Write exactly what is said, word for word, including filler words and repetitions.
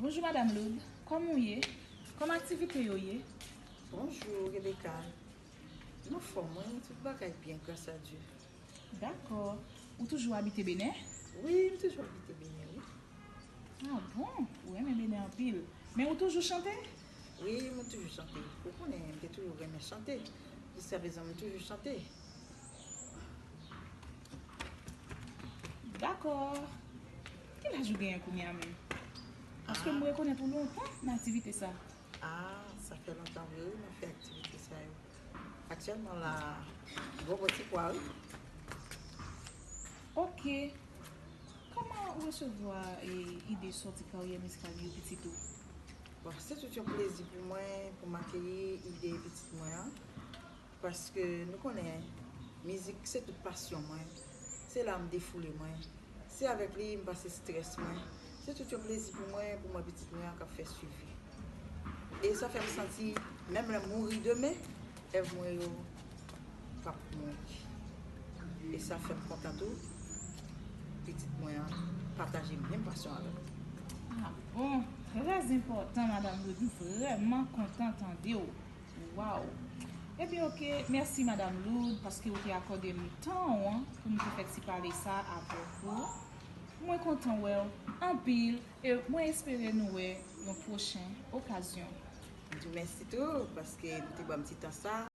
Bonjou, Madanm Loud. Kòman w ye? Kòman aktivite yo ye? Bonjou, Rebecca. M anfòm, wi, tout bagay byen, gras a Dye. Dakò. Ou toujou abite Benè? Wi, m toujou abite Benè, wi. Ah bon? Ou renmen Benè anpil. Men ou toujou chante? Wi, mwen toujou chante. Ou konnen, m te toujou renmen chante. Jiskaprezan, mwen toujou chante. Dakò. Ki laj ou genyen kounye a menm? Paske m rekonèt ou lontan nan aktivite sa. Ah, sa fè lontan vre, wi, mwen fè aktivite sa yo. Aktyèlman la, m poko ti kwa, wi. Ok. Kòman ou resevwa e, ide sòti karyè mizikal Yo Pitit Ou? Bon, se tout yon plezi pou mwen, pou m akeyi ide pitit mwen an. Paske nou konnen, mizik se tout pasyon mwen. Se la m defoule mwen. Se avèk li m pase strès mwen. Se tout yon plezi pou mwen, pou m wè pitit mwen an k ap fè swivi. E sa fè m santi, menm lè m mouri demen, èv mwen yo p ap mouri. E sa fè m kontan tou, pitit mwen an pataje menm pasyon avè m. Ah bon, trè enpòtan, Madanm Loud. M vrèman kontan tande w. Waw! Ebyen, ok, mèsi, Madanm Loud, paske ou te akòde m tan w an pou m te fè ti pale sa avèk ou. Mwen kontan wè w anpil e mwen espere nou wè yon pwochen okazyon. M di w mèsi tou, paske nou te ban m ti tan sa.